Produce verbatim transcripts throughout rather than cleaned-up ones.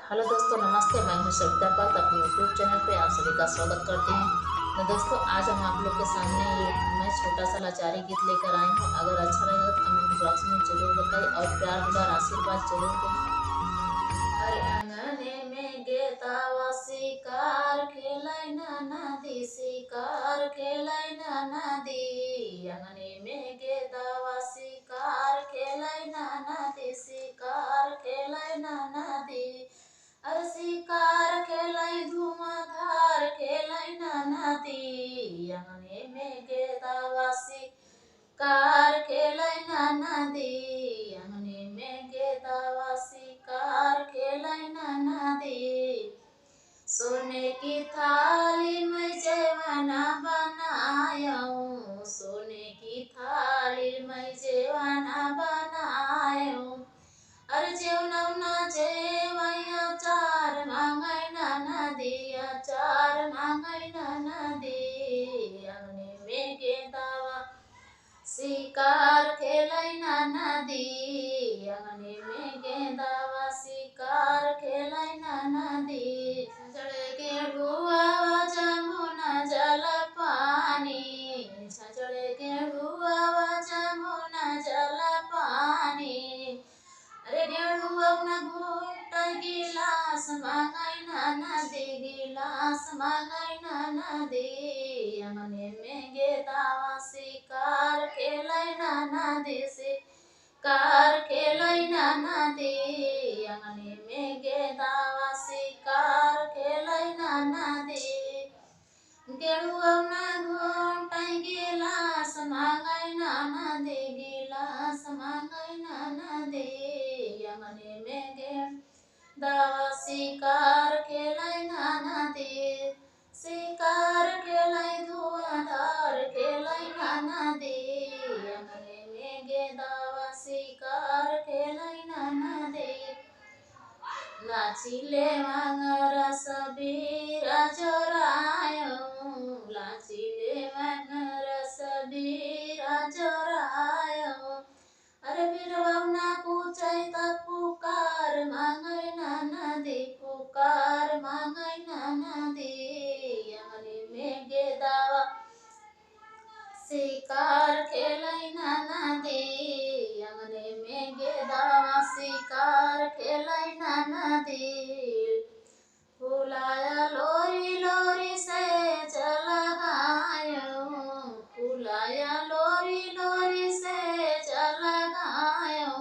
हेलो दोस्तों, नमस्ते, मैं हूं सविता पंत, अपने YouTube चैनल पे आप सभी का स्वागत करती हूं। तो दोस्तों, आज हम आप लोग के सामने ये मैं छोटा सा लाचारी गीत लेकर आई हूं। अगर अच्छा लगेगा तो कमेंट बॉक्स में जरूर बताइए और प्यार दुलार आशीर्वाद जरूर दें। अरे अंगने में गेदावा शिकार खेलै ननदी, शिकार खेलै ननदी। अंगने में गेदावा शिकार खेलै ननदी, शिकार खेलै ननदी। अरे शिकार खेलै धुआंधार खेलै ननदी, अंगने में गेदावा शिकार खेलै ननदी, अंगने में गेदावा शिकार खेलै ननदी। सोने की थाली में जेवना बनायो, सोने की थाली में जेवना बनायो। अरे जेवना ना जेवैया चार मांगै ननदी, अचार मांगै ननदी। अंगने में गेदावा शिकार खेलै ननदी, अंगने में गेदावा शिकार खेलै ननदी। छछड़े गेड़ुआवा जमुना जल पानी, छछड़े गेड़ुआवा जमुना जल पानी। अरे गेड़ुआ ना घूंट गिलास मांगै ननदी, गिलास मांगै ननदी। अंगने में गेदावा शिकार खेलै ननदी, शिकार खेलै ननदी। अंगने में गेदावा शिकार खेलै ननदी। गेड़ुआ ना घूंट गिलास मांगै ननदी, गिलास मांगै ननदी। अंगने में गेदावा शिकार खेलै ननदी, शिकार खेलै धुआंधार खेलै ननदी। अंगने में गेदावा शिकार खेलै ननदी। लाचिले मांगर सबीरा जोरायो, लाचिले मांगर सबीरा जोरायो। अरे बीरवा ना पूछै त पुकार मांगै ननदी, पुकार मांगै ननदी। अंगने में गेदावा शिकार खेलै ननदी, अंगने में गेदावा शिकार खेलै ननदी। फुलाया लोरी लोरी से चला गायो, फुलाया लोरी लोरी से चला गायो।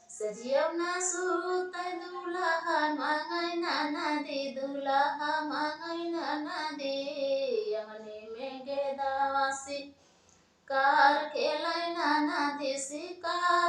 सजियव ना सूत दुलहा मांगै ननदी, दुलहा मांगै ननदी। अंगने में गेदावा शिकार खेलै ननदी, शिकार